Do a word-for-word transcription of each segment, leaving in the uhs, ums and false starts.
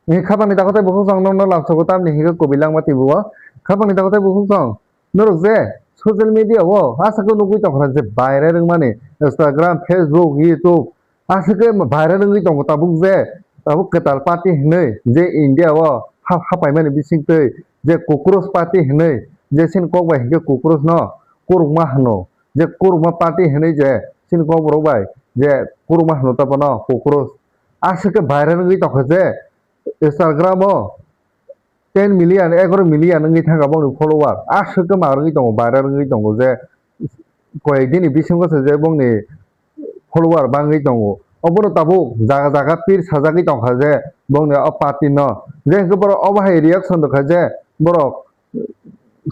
Ni khapangni takhuk tei bukhuk song nokno lamsogo tamni hingke kubui langma twibo. Khapangni takhuk tei bukhuk song norok je social media o aswk nugwi tongkha je viral wngmani Instagram, Facebook, YouTube aswk viral wngwi tongo tabuk je tabuk kwtal party hinwi je India o ha-, hapaimani bisingtwi je Cockroach party hinwi je chini kok bai hinkhe Cockroach no kurukma hwno je kurukma party hinwi je chini kok borok bai je kurukma hwno ta bono Cockroach aswk viral wngwi tongkha je Instagram o ten million, egaro million wngwi thangkha bongni follower. Aswk khe ma wngwi tongo, viral wngwi tongo je koyek dini bisingo se je bongni follower bangwi tongo. Obono tabuk jaga jaga pir sajagwi tongkha je bongni o party no. Je hwnkhe borok obo hai reaction rwkha je borok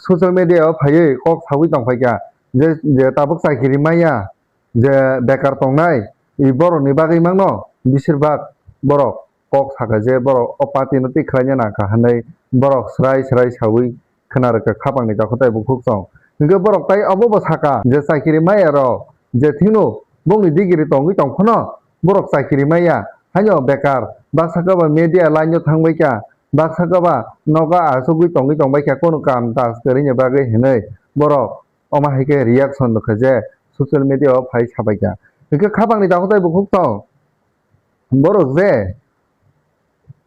social media o phaiwi kok sawi tongphaikha je, je tabuk chakiri maya. Je bekar tongnai, i borokni bagwi mangno, besir bak borok kok sakha je borok o party no twi khlaina nangkha hwnwi borok swrai swrai sawi khna rwkha khapangni takhuk tei bukhuk song. Hinkhe borok tai obo bo sakha je chakiri maya rok je thwino bongni degree tongwi tongphano borok chakiri maya haino bekar baksa khe ba media line o thangbai kha baksa khe ba nogo achugwi tongwi tongbai kha kono kam tas kwrwini bagwi hwnwi borok Omo hai khe reaction rwkha je social media o phai sabaikha. Hinkhe khapangni takhuk tei bukhuk tong borok je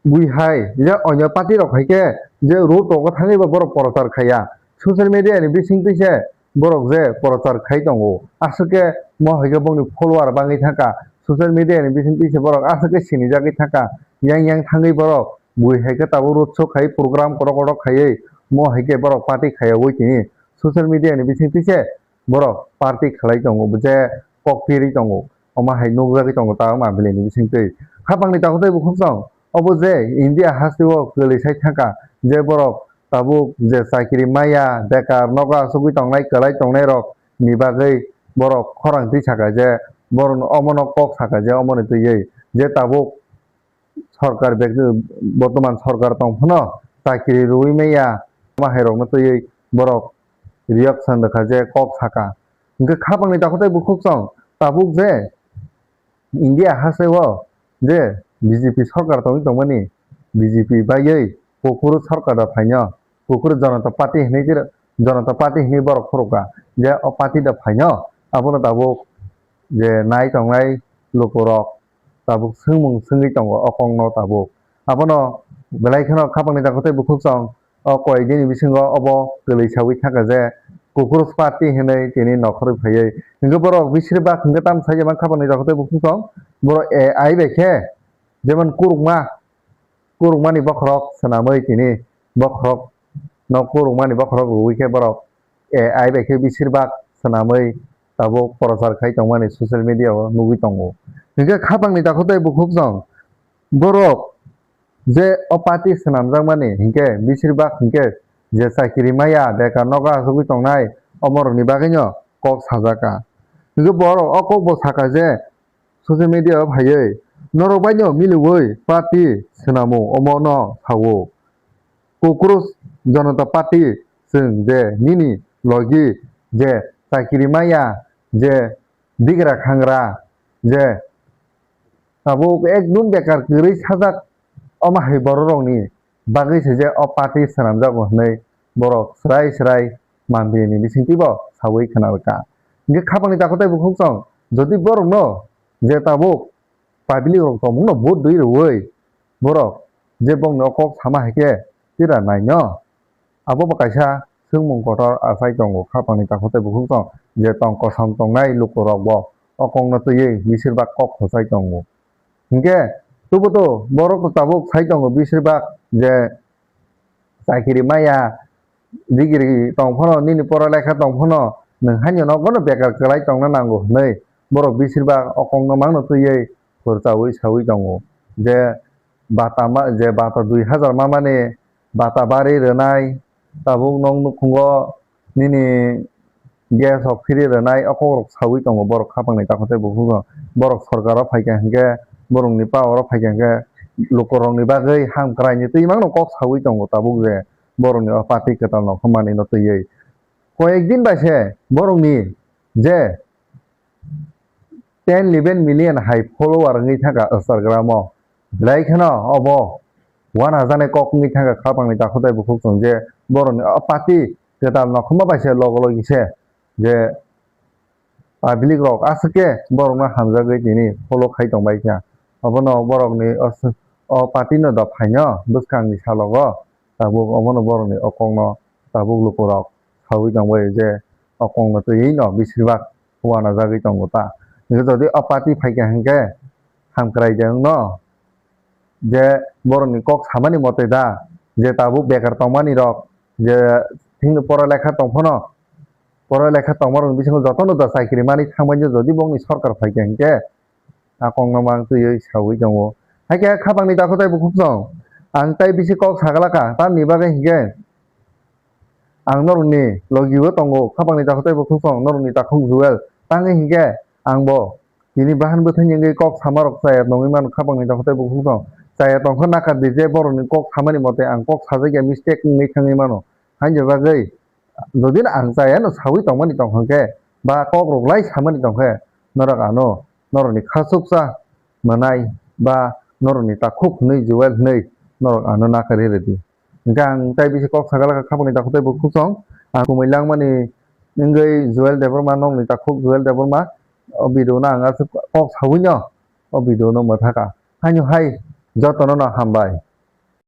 bui hai je onyo party rok hai khe je road rogo thangwi bo borok prochar khaiya. Social media ni bisingtwi se borok je prochar khai tongo. Aswk khe mo hai khe bongni follower bangwi thangkha. Social media ni bisingtwi se borok aswk khe sinijagwi thangkha. Yang yang thangwi borok bui hai khe tabuk road show khai program kotor kotor khaiwi mo hai khe borok party khaiyawi tini. Social media ni bisingtwi se borok party khlai tongo, je kok piri tongo, omo hai nukjagwi tongo ta mambili ni bisingtwi. Khapangni takhuk tei bukhuk song obo je India hasteo kwlwi sai thangkha, je borok tabuk je chakiri maya, bekar, nogo achugwi tongnai, kwlai tongnai rok ni bagwi borok khorang twi sakha je borok omono kok sakha je omoni twiwi je tabuk sorkar bek-, bortoman sorkar tong phano chakiri rwui maya, ma hai rokno twiwi borok reaction rwkha je kok sakha. Hinkhe khapangni takhuk tei bukhuk song tabuk je India hasteo je B J P sorkar tongwi tongmani, B J P baiwi kuphuru sorkar da phaino, kuphuru Janata Party hinwi, Janata Party hinwi borok khurokha je o party da phaino abono tabuk je nai tongnai lukurok tabuk swngmung swngwi tongo o kokno tabuk. Abono belai kheno khapangni takhuk tei bukhuk song o koyek dini bisingo obo kwlwi sawi thangkha je Cockroach party hinwi tini nokhorwi phaiwi. Hinkhe borok bisir bak hinkhe tamo sai je man khapangni takhuk tei bukhuk song borok A I bai khe jemon kurukma, kurukmani bokhorok swnamwi tini bokhorok no kurukmani bokhorok rwui khe borok A I bai khe bisir bak swnamwi tabuk prochar khai tongmani social media o nugwi tongo. Hinkhe khapangni takhuk tei bukhuk song borok je o party swnamjakmani hinkhe bisir bak hinkhe je chakiri maya, bekar, nogo achugwi tongnai omorokni bagwino kok sajaka. Hinkhe borok o kokbo saka je social media o phaiwi norok baino miliwi party swnamo omono sao. Cockroach Janata Party chwng je nini logi je chakiri maya, je bigra khangra, je tabuk ekdum bekar kwrwi sajak, omo hai bororokni bagwi se je o party swnamjago hwnwi borok swrai swrai mambili ni bisingtwi bo sawi khna rwkha. Hinkhe khapangni takhuk tei bukhuk song jodi borokno je tabuk public rok tongmungno vote dui rwui borok je bongni o kok sama hai khe tira naino. Abo bo kaisa swngmung kotor achai tongo khapangni takhuk tei bukhuk song je tong kosom tongnai lukurok bo o kokno twiwi bisir bak kok hochai tongo. Hinkhe tubuto borok tabuk sai tongo bisir bak je chakiri maya, degree tong phano, nini pora lekha tong phano, nwng haino nogo no bekar kwlai tongna nango hwnwi borok bisir bak o kokno mangno twiwi khurchaui saui tongo. Je bata ma, je bata dui hazar mamani bata bari rwnai, tabuk nok nukhungo nini gas rok phiri rwnai o kok rok sawi tongo borok khapang ni takhuk tei bukhuk rok. Borok sorkar o phaikha hinkhe borok ni power o phaikha hinkhe luku rok ni bagwi hamkrai ni twi mangno kok sawi tongo tabuk je borok ni o party kwtal no manwi no twiwi. Koyek din bai se borok ni je ten eleven million hai follower wngwi thangkha Instagram o. Belai kheno obo wanajaknai kok wngwi thangkha khapangni takhuk tei bukhuk chwng, je borokni o party kwtal nokhorma bai se logo logi se je public rok aswk khe borokno hamjagwi tini follow khai tongbai kha. Obono borokni o s-, o party no dophaino bwskangni salogo tabuk obono borokni o kokno tabuk lukurok saui tongbai je o kokno twiwi no besirbak uanajagwi tongo ta. Hingkhe jodi o party phaikha hinkhe hamkrai de wngno je borokni kok samani mote da je tabuk bekar tongmani rok je thingno pora lekha tongphano pora lekha tongmarokni bisingo jotono da chakri mani thangbaino jodi bongni sorkar phaikha hinkhe a kokno mang twiwi saui tongo. Haikhe khapangni takhuk tei bukhuk chwng ang tei bisi kok saglakha tamni bagwi hinkhe ang norokni logi o tongo khapangni takhuk tei bukhuk chwng norokni takhuk Joel tangwi hinkhe ang bo tini bahan bwthai wngwi kok samarok chaya tongwi mano khapangni takhuk tei bukhuk chwng chaya tongkha nakar di je borokni kok samani mote ang kok sajakya mistake wngwi thangwi mano haini bagwi jodi no ang chaya no saui tongmani tongkha khe ba kok rok lai samani tongkhe norok ano norokni khasuksa mwnai ba norokni takhuk hwnwi Joel hwnwi norok ano nakarwi rwdi. Hingkhe ang tei bisi kok sagalakha khapangni takhuk tei bukhuk chwng ang kumui langmani wngwi Joel Debbarma nokni takhuk Joel Debbarma o video no ang aswk kok saui no o video no mwthakha. Haino hai jotono no hambai.